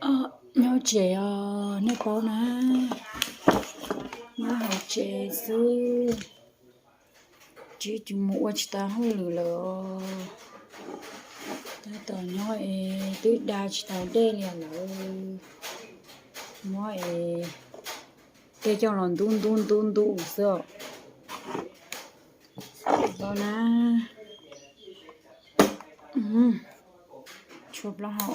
Nyob tsev os, nej paub na, nyob hauv tsev xwb, tsis mus ua tsis tau hauj lwm lawm. Tab tom nyob es twb da tsis tau dej li lawm, muab es tej coj los ntub ntub ntub ntub xwb os. Los na, tshuab plaub hau.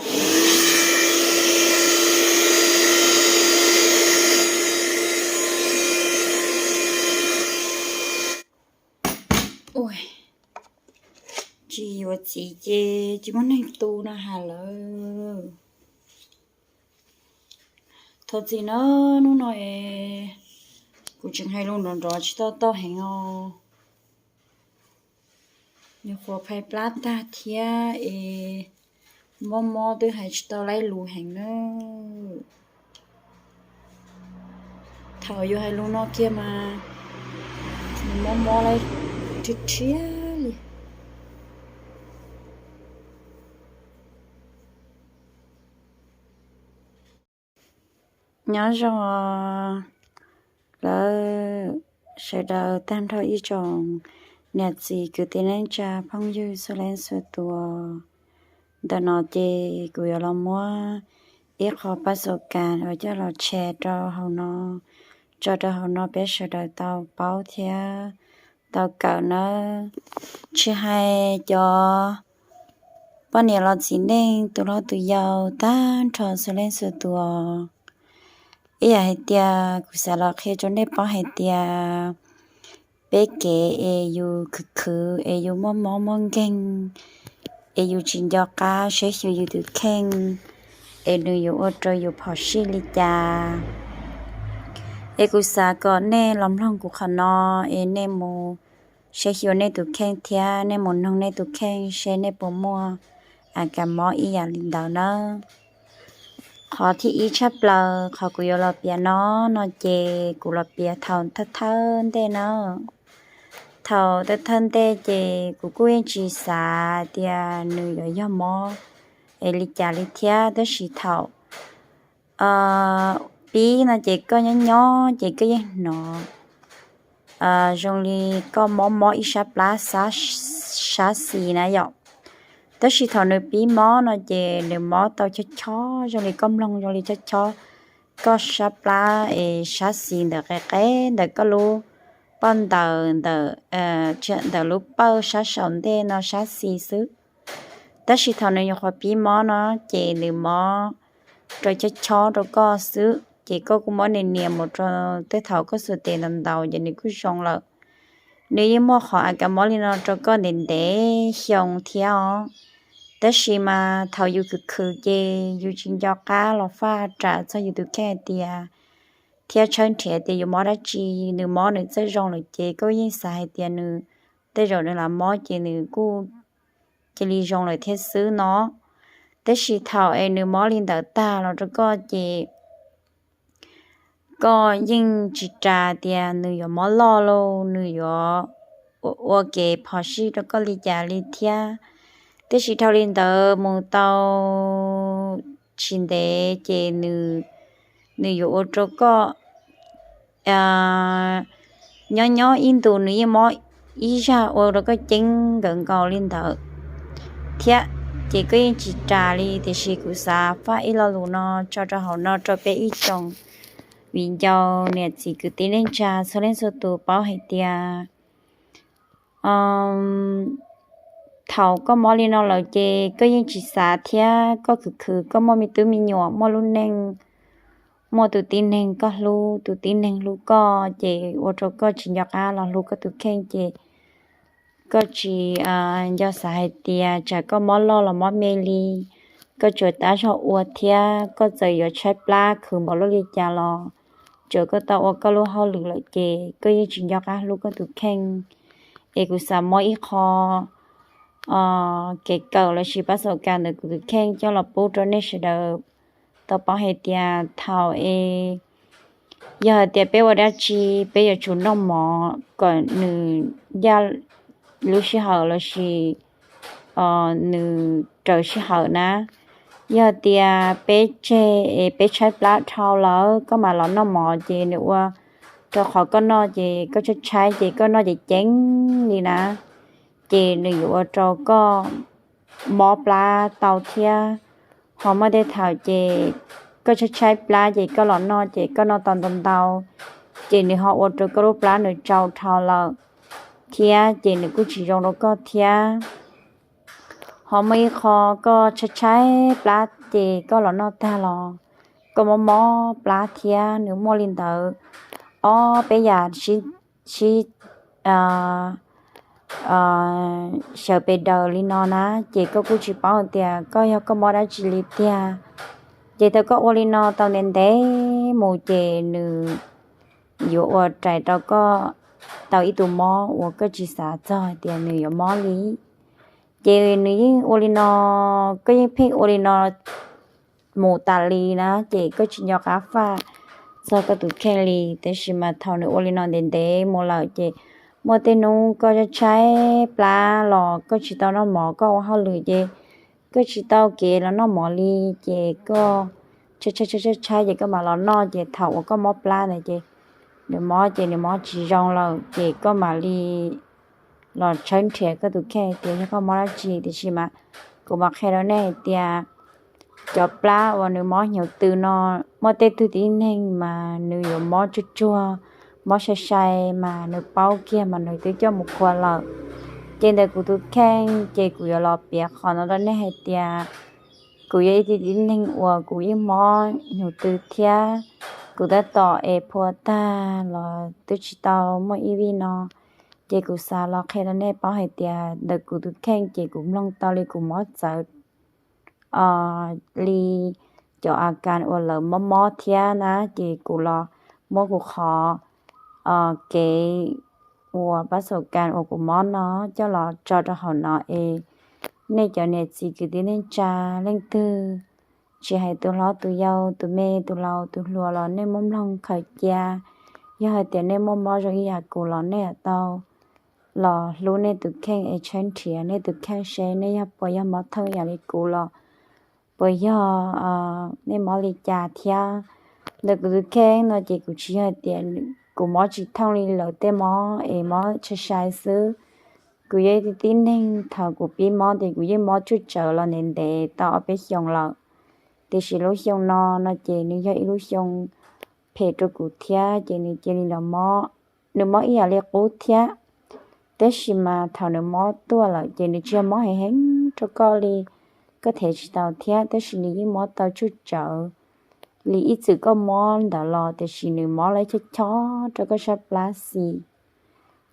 Ua, tsis yuav txiv ces tsis muaj neeg tu no has lawm. Thov txim na, hnub no es kuv tseem hais lus nrov nrov tsis tau toj heev os. Nyuam qhuav phais plab tag thiab es mob mob twb hais tsis tau laib lus heev na. Thaum yus hais lus no kiag mas mob mob laib rhiab rhiab li. Nyob zoo lawm sawv daws tag nrho ib tsoom niam txiv kwv tij neej tsa phooj ywg txhua leej txhua tus. Ntawm no ces kuv yuav los muab ib qho pab xaus kas uas coj los share rau hauv no, tso rau hauv no peb sawv daws tau paub thiab tau kawm nawb. Tsis hais cov poj niam los txiv neej, tus hlob tus yau, tag nrho txhua leej txhua tus, ib yam hais tias kuv xav los qhia rau nej paub hais tias peb kev es yus khwv khwv es yus muaj mob muaj nkeeg es yus tsis nco qab saib xyuas yus tus kheej es nws yuav ua rau yus phom sij li cas. Es kuv xav kom nej los mloog kuv qhov no es nej mus saib xyuas nej tus kheej thiab nej mus noog nej tus kheej seb nej puas muaj a kas mob ib yam li ntawd nawb. Qhov thib ib tshaj plaws qhov kuv yuav los piav no, no ces kuv los piav thaum thawj thawj ntej na. Thaum thawj thawj ntej ces kuv kuj yeej tsis xav tias nws yuav yog mob es li cas li thiab, tab sis thaum pib no ces koj nyob nyob ces koj yeej hnov zoo li koj mob mob ib sab plab sab xis na yom. Tab sis thaum nws pib mob no ces nws mob tau chob chob zoo li koj mloog zoo li chob chob koj sab plab es sab xis ntawm qe qeb ntawm koj lub paj ntawd ntawm, ntawm lub pawj sab saum ntej no sab xis xwb. Tab sis thaum nws nyuam qhuav pib mob no ces nws mob rau chob chob rau koj xwb ces koj kuj mob nias nias mus rau tej thaum koj xuas tes ntau ntau ces nws kuj zoo lawm. Nws yeej muaj qhov a kas mob li no rau koj ntev ntev xyoo thiab os. Tab sis mas thaum yus khwv khwv ces yus tsis nco qab los faj ram txog yus tus kheej hais tias, thiab tshawb nrhiav tias yus mob dab tsi, nws mob nws txawj zoo lawm ces koj yeej xav hais tias nws tej zaum nws lam mob ces nws kuj cia li zoo lawm thiab xwb no. Tab sis thaum es nws mob li ntawd tag los rau koj ces koj yeej tsis ras tias nws yuav mob loj lauj, nws yuav ua kev phom sij rau koj li cas li thiab. Tiam sis dhau li ntawd mus tau tsis ntev ces nws, nws yuav ua rau koj nyob nyob ib ntus nws yeej mob ib zaj ua rau koj ceeb nkawd nkaus li ntawd thiab. Ces koj yeej tsis ras li, tiam sis kuv xav faj ib lo lus no tso rau hauv no rau peb ib tsoom viv ncaus niam txiv kwv tij neej tsa txhua leej txhua tus paub hais tias thaum koj mob li no lawm ces koj yeej tsis xav thiab, koj khwv khwv koj muaj me tub me nyuam, muaj lub neej, muaj tus tib neeg koj hlub, tus tib neeg hlub koj, ces ua rau koj tsis nco qab los hlub koj tus kheej ces koj tsis nco xav hais tias tsam koj mob loj los mob me li, koj tsuas tab zog ua thiab koj txawm yuav tshaib plab khwv npaum luaj li cas los tsuas koj tau ua koj lub hauj lwm lawm ces koj yeej tsis nco qab hlub koj tus kheej. Es kuv xav muab ib qho kev kawm lossis pab xaus kas ntawm kuv tus kheej coj los pub rau nej sawv daws tau paub hais tias thaum es yog hais tias peb ua dab tsi peb yuav tsum noj mov kom nws ncaj lub sij hawm lossis nws raws sij hawm na. Yog tias peb tseg es peb tshaib plab dhau lawm koj mam los noj mov ces nws ua rau qhov koj noj ces koj tshaib tshaib ces koj noj ceev ceev li na, ces nws yuav ua rau koj mob plab tau thiab. Ho muaj tej thaum ces koj tshaib tshaib plab ces koj los noj ces koj noj tau ntau ntau, ces nws ho ua rau koj lub plab nws tsau dhau lawm thiab ces nws kuj tsis zoo rau koj thiab. Ho muaj ib qho koj tshaib tshaib plab ces koj los noj tag los koj mob mob plab thiab. Nws muaj li ntawd ob peb yam sib xyaw pes daws li no na, ces koj kuj tsis paub tias koj yog koj mob dab tsi li tiag. Ces thaum koj ua li no tau ntev ntev mus ces nws yuav ua rais rau koj tau ib tug mob uas koj tsis xav txog hais tias nws yuav mob li. Ces nws yeej ua li no, koj yeej pheej ua li no mus tas li na, ces koj tsis nco qab faj txog koj tus kheej li. Tab sis mas thaum nws ua li no ntev ntev mus lawm ces muaj tej hnub koj tshaib tshaib plab los koj tsis tau noj mov, koj ua hauj lwm ces koj tsis tau kev los noj mov li, ces koj tshaib tshaib tshaib tshaib ces koj mam los noj, ces thaum uas koj mob plab ntawd ces nws mob ces nws mob tsis zoo lawm ces koj mam li los tshawb nrhiav koj tus kheej tias yog koj mob dab tsi. Tiam sis mas kuv mam qhia rau nej hais tias cov plab uas nws mob hnyuv tw no, muaj tej tug tib neeg mas nws yuav mob tsuag tsuag, mob sai sai mas nws paub kiag mas nws twb coj mus qhua lawm. Ces ntawm kuv tus kheej ces kuv yuav los piav qhov no rau nej hais tias kuv yog ib tug tib neeg uas kuv yeej mob hnyuv tw thiab. Kuv tab tom es phua tag los twb tsis tau muaj ib vij no, ces kuv xav los qhia rau nej paub hais tias ntawm kuv tus kheej ces kuv mloog tau li kuv mob txawv li cov a kas uas lawv mob mob thiab na, ces kuv los muab kuv qhov kev uas pab xaum kas uas kuv mob no coj los tso rau hauv no es nej cov niam txiv kwv tij neej tsa leej twg, tsis hais tus hlob tus yau, tus me tus laus tus hluas los nej muab mloog khaws cia. Yog hais tias nej muaj mob zoo ib yam kuv los nej tau los hlub nej tus kheej es tshawb nrhiav nej tus kheej seb nej yog puas yog mob thooj yam li kuv los puas yog nej mob li cas thiab. Ntawm kuv tus kheej no ces kuv tsis yog hais tias kuv mob tsis thooj li lawv tej mob es mob sai sai xwb. Kuv yog ib tug tib neeg thaum kuv pib mob ces kuv yeej mob tsuj tsawv los ntev ntev tau ob peb xyoos lawm. Tiam sis lub xyoo no no ces nws yog ib lub xyoo phem rau kuv thiab ces nws cia li los mob, nws mob ib yam li qub thiab. Tab sis mas thaum nws mob tuaj lawm ces nws tsis yog mob heev heev rau koj li, koj thev tsis tau thiab, tab sis nws yeej mob tau tsuj tsawv li ib txwm koj mob ntawd los, tiam sis nws mob lawv chob chob rau koj sab plab xis.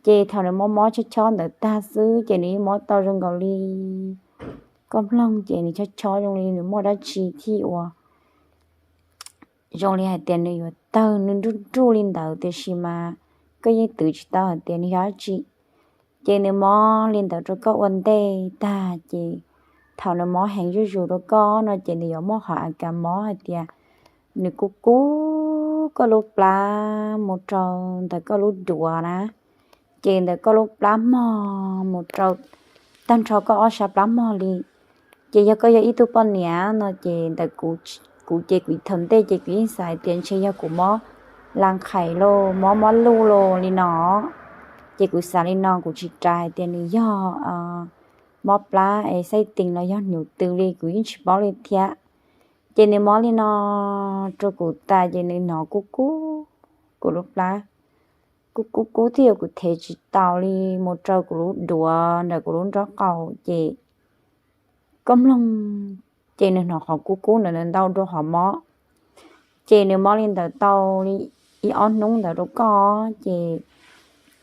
Ces thaum nws mob mob chob chob ntawd tag xwb ces nws yeej mob tau zoo nkaus li koj mloog ces nws chob chob zoo li nws muaj dab tsi thiab uas zoo li hais tias nws yuav tawg nws nruj nruj li ntawd, tiam sis mas koj yeej twv tsis tau hais tias nws yog dab tsi. Ces nws mob li ntawd rau koj ua ntej tag ces thaum nws mob heev zuj zus rau koj no ces nws yuav muaj qhov a kas mob hais tias nws kub kub koj lub plab mus rau ntawm koj lub duav na, ces ntawm koj lub plab mog mus rau tag nrho koj ob sab plab mog li. Ces yog koj yog ib tug poj niam no ces ntawm kuv ces kuv thaum ntej ces kuv yeej xav hais tias ntshe yog kuv mob las nqhais los mob mob luj los li no. Ces kuv xav li no, kuv tsis ras hais tias nws yog mob plab es xaib tees los yog hnyuv tw li, kuv yeej tsis paub li thiab. Ces nws mob li no rau kuv tas ces nws hnov kub kub kuv lub plab, kub kub kub twb yog kuv thev tsis taus li, mus rau kuv lub duav ntawm kuv lub nraub qaum ces koj mloog, ces nws hnov qhov kub kub ntawd ntau dua qhov mob. Ces nws mob li ntawd tau li ib ob hnub ntawd rau koj, ces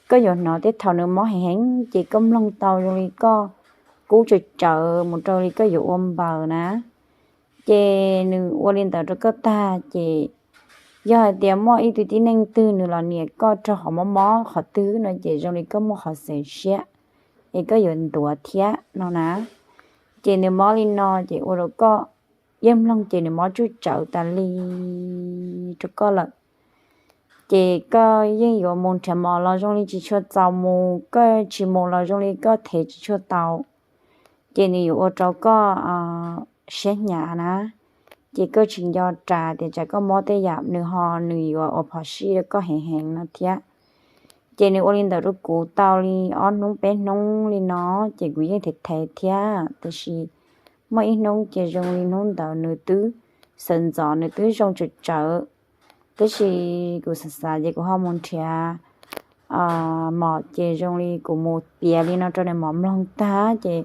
koj yuav hnov tej thaum nws mob heev heev ces koj mloog tau zoo li koj kub tsawv tsawv mus rau li koj yuav ua npaws na. Ces nws ua li ntawd rau koj tag ces yog hais tias muaj ib tug tib neeg twg nws los nias koj rau qhov mob mob qhov twg no ces zoo li koj muaj qhov xeev siab es koj yuav ntuav thiab no na. Ces nws mob li no ces ua rau koj yeej mloog ces nws mob tsuj tsawv tas li rau koj lawm. Ces koj yeej yuav mus nrhiav mov los zoo li tsis tshua txaus mus, koj tsis mus los zoo li koj thev tsis tshua tau. Ces nws yuav ua rau koj siab hnyav na, ces koj tsis nco ras tias tsam koj mob tej yam nws ho nws yuav ua phom sij rau koj heev heev no thiab. Ces nws ua li ntawd rau kuv tau li ob hnub peb hnub li no, ces kuv yeej thev thev thiab, tiam sis muaj ib hnub ces zoo li hnub ntawd nws twb sawv ntxov nws twb zoo tsawv tsawv. Tab sis kuv xav xav ces kuv ho mus nrhiav mom ces zoo li kuv mus piav li no rau nais mom mloog tag ces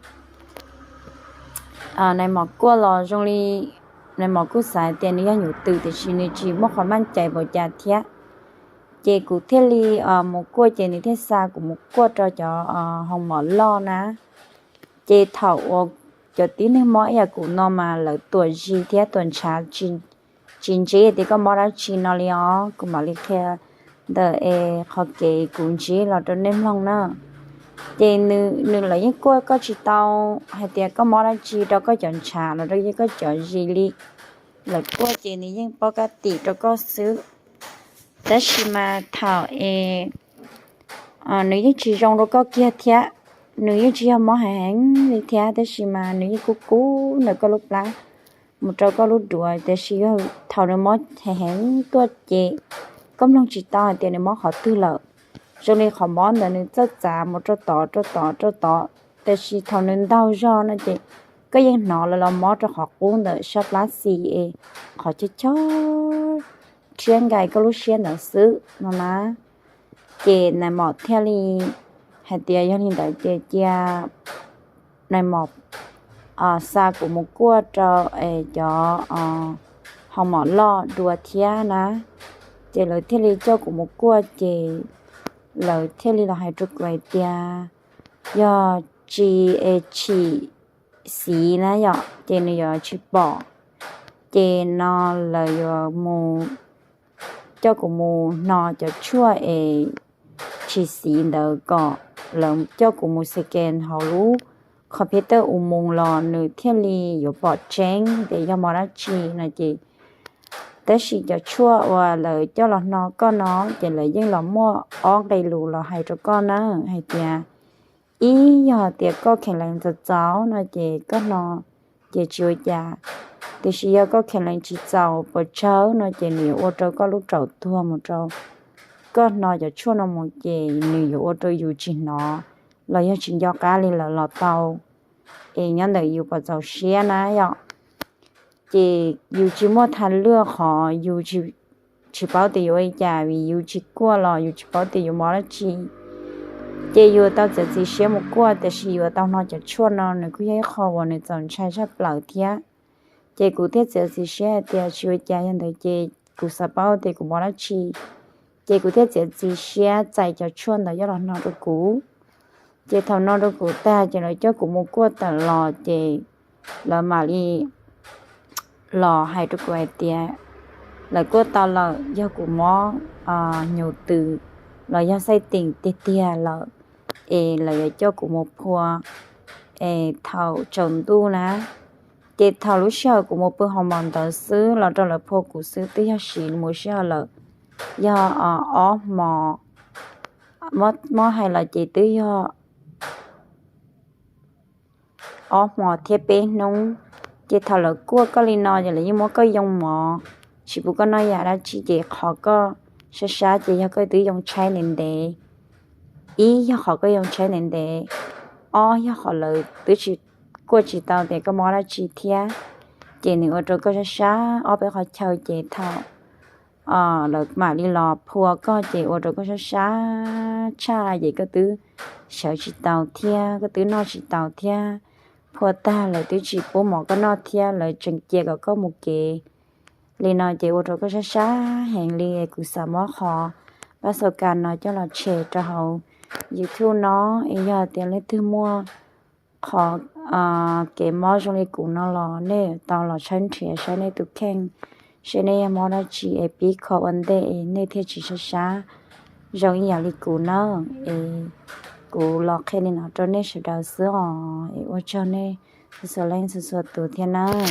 nais mom kuaj los zoo li nais mom kuj xav tias nws yog nyuj twm tiam sis nws tsis muaj qhov maj cai npaum cas thiab. Ces kuv thiaj li mus kuaj ces nws thiaj xa kuv mus kuaj rau cov hoo mom loj na. Ces thaum uas cov tib neeg mob ib yam kuv no mas lawv tuam zis thiab tuam ntshav tsis ntsib tias koj mob dab tsi no li os, kuv mam li qhia ntawm es qhov kev kuv ntsib los rau nej mloog na. Ces nws lawv yeej kuaj koj tsis tau hais tias koj mob dab tsi rau koj cov ntshav los rau koj cov zis li. Lawv kuaj ces nws yeej paub kab tim rau koj xwb. Tab sis mas thaum es nws yeej tsis zoo rau koj kiag thiab, nws yeej tsis yog mob heev heev li thiab, tab sis mas nws yeej kub kub ntawm koj lub plab mus rau koj lub duav, tiam sis yog thaum nws mob heev heev tuaj ces koj mloog tsis tau hais tias nws mob qhov twg lawm. Zoo li qhov mob ntawd nws txawj txav mus rau tod rau tod rau tod, tiam sis thaum nws ntaug zog no ces koj yeej hnov lawv los mob rau qhov qub ntawm sab plab xis es qhov cog cog rhiab nkais koj lub siab ntawd xwb no na. Ces nais mom thiaj li hais tias yog li ntawd ces cia nais mom xa kuv mus kuaj rau es cov hoo mom loj dua thiab na. Ces lawv thiaj li coj kuv mus kuaj ces lawv thiaj li los hais rau kuv hais tias yog tsis es tshim xiv na yom ces nws yuav tsis pom. Ces no lawv yuav mus coj kuv mus hno cov tshuaj es tshim xiv ntawd kom lawv coj kuv mus scan hauv lub computer u mus los nws thiaj li yuav pom tseeb tias yog mob dab tsi no ces. Tab sis cov tshuaj uas lawv coj los hno koj no ces lawv yeej los muaj ob nqe lus los hais rau koj na, hais tias ib yog tias koj kheev lees txaus txaus no ces koj hno ces tsis ua cas, tiam sis yog koj kheev lees tsis txaus puas tsawg no ces nws yuav ua rau koj lub raum tuag mus rau koj hno cov tshuaj no mus ces nws yuav ua rau yus tsis hnov los yog tsis nco qab li lawm los tau. Es nyob ntawm yus puas txaus siab na yom. Ces yus tsis muaj thaj luaj qhov yus tsis paub tias yuav ua li cas vim yus tsis kuaj los yus tsis paub tias yuav mob dab tsi. Ces yus tau txiav txim siab mus kuaj, tiam sis yus tau hno cov tshuaj no nws kuj yog ib qho uas nws txaus ntshai tshaj plaws thiab. Ces kuv thiaj txiav txim siab hais tias tsis ua cas, yog ntawd ces kuv xav paub tias kuv mob dab tsi. Ces kuv thiaj txiav txim siab txais cov tshuaj ntawd coj los hno rau kuv. Ces thaum hno rau kuv tag ces lawv coj kuv mus kuaj tawm los ces lawv mam li los hais rau kuv hais tias lawv kuaj tau lawm, yog kuv mob nyuj twm los yog xaij teem tiag tiag lawm, es lawv yuav coj kuv mus phua es thaum tsaus ntuj na. Ces thaum lub sij hawm kuv mus pw hoo mom ntawd xwb los rau lawv phua kuv xwb twb yog siv mus sij hawm lawm yog ob hmo, mob hais los ces twb yog ob hmo thiab peb hnub. Ces thaum lawv kuaj koj li no ces lawv yeej muab koj yoo mov, tsis pub koj noj yam dab tsi, ces qhov koj sab sab ces yog koj twb yoo tshaib ntev ntev. Ib yog qhov koj yoo tshaib ntev ntev, ob yog qhov lawv twb tsis kuaj tsis tau tias koj mob dab tsi thiab, ces nws ua rau koj sab sab ob peb qhov chaw ces thaum lawv mam li los phua koj ces ua rau koj sab sab tshaj ces koj twb sawv tsis tau thiab koj twb noj tsis tau thiab. Phua tag lawv twb tsis pub mov koj noj thiab lawv tseem cia kom koj mus kev li no ces ua rau koj sab sab heev li. Kuv xav muab qhov pab xau kas no coj los tshem rau hauv YouTube no, es yog tias leej twg muaj qhov kev mob zoo li kuv no los nej tau los tshawb nrhiav saib nej tus kheej, saib nej yog mob dab tsi es pib kho ua ntej es nej thiaj tsis sab sab zoo ib yam li kuv na. Es kuv los qhia li no rau nej sawv daws xwb os, es ua tsaug nej txhua leej txhua tus thiab nawb.